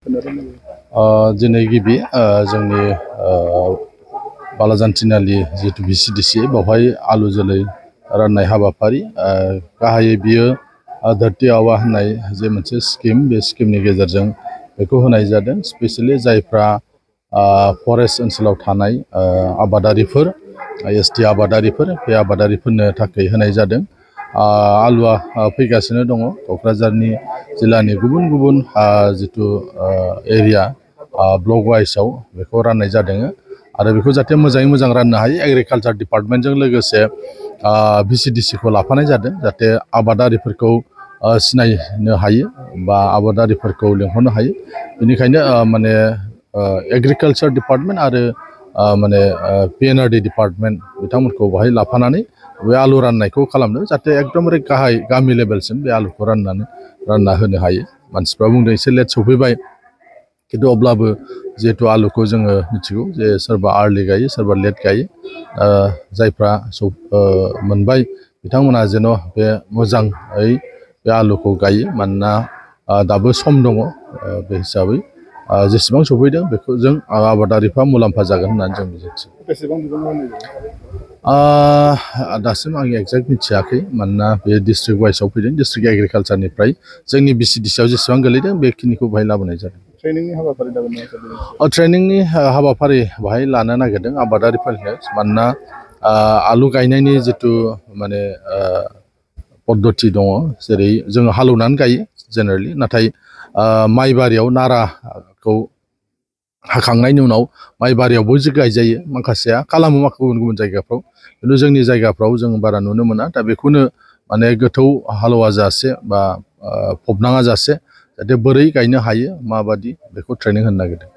दिनै गिबि जोंनि बालाजान तिनालि जितु BCDC बेवहाय आलु जोलै राननाय हाबाफारि गाहायै बियो धरती आबा होननाय जे मोनसे स्किम बे स्किमनि गेजेरजों बेखौ होनाय जादों स्पेसियेलि जायफ्रा फरेस्ट ओनसोलाव थानाय आबादारिफोर ST आबादारिफोर बे आबादारिफोरनो थाखाय होनाय जादों। आलुआ फैगासिनो दङ क'क्राझारनि जिल्लानि गुबुन गुबुन जितु एरिया ब्लक वाइजआव बेखौ राननाय जादों आरो बेखौ जाहाथे मोजाङै मोजां राननो हायो एग्रिकालचार डिपार्टमेन्टजों लोगोसे BCDC खौ लाफानाय जादों जाहाथे आबादारिफोरखौ सिनायनो हायो बा आबादारिफोरखौ लेंहरनो हायो बेनिखायनो माने एग्रिकालचार डिपार्टमेन्ट आरो माने PNRD डिपार्टमेन्ट बिथांमोनखौ बाहाय लाफानानै बे आलु राननायखौ खालामदों जाहाथे एकदमबारे गाहाय गामि लेभेलसिम बे आलुखौ रानना होनो हायो। मानसिफ्रा बुंदों एसे लेट सफैबाय खिन्थु अब्लाबो जिहेतु आलुखौ जोङो मिथिगौ जे सोरबा आर्लि गायो सोरबा लेट गायो जायफ्रा मोनबाय बिथांमोना जेन' बे मोजाङै बे आलुखौ गायो मानोना दाबो सम दङ बे हिसाबै जेसेबां सफैदों बेखौ जों आबादारिफ्रा मुलाम्फा जागोन होननानै जों मिजिंथियो। बेसेबां बिबांनि होनाय जायो? दासिम आं एक्जेक्ट मिथियाखै मानोना बे डिस्ट्रिक्ट वाइजआव फैदों डिस्ट्रिक्ट एग्रिकालचारनिफ्राय जोंनि BCDC आव जेसेबां गोलैदों बेखिनिखौ बाहाय लाबोनाय जादों। ट्रेनिंनि हाबाफारि लागोन ट्रेनिंनि हाबाफारि बाहाय लानो नागिरदों आबादारिफोरनो मानोना आलु गायनायनि जितु माने पद्धति दङ जेरै जोङो हालेवनानै गायो जेनेरेलि नाथाय माइबारियाव नाराखौ हाखांनायनि उनाव माइबारियावबो जे गायजायो माखासेया खालामो गुबुन गुबुन जायगाफ्राव खिन्थु जोंनि जायगाफ्राव जों बारा नुनो मोना दा बेखौनो माने गोथौ हालेवा जासे बा फबनाङा जासे जाहाथे बोरै गायनो हायो माबादि बेखौ ट्रेनिं होनो नागिरदों।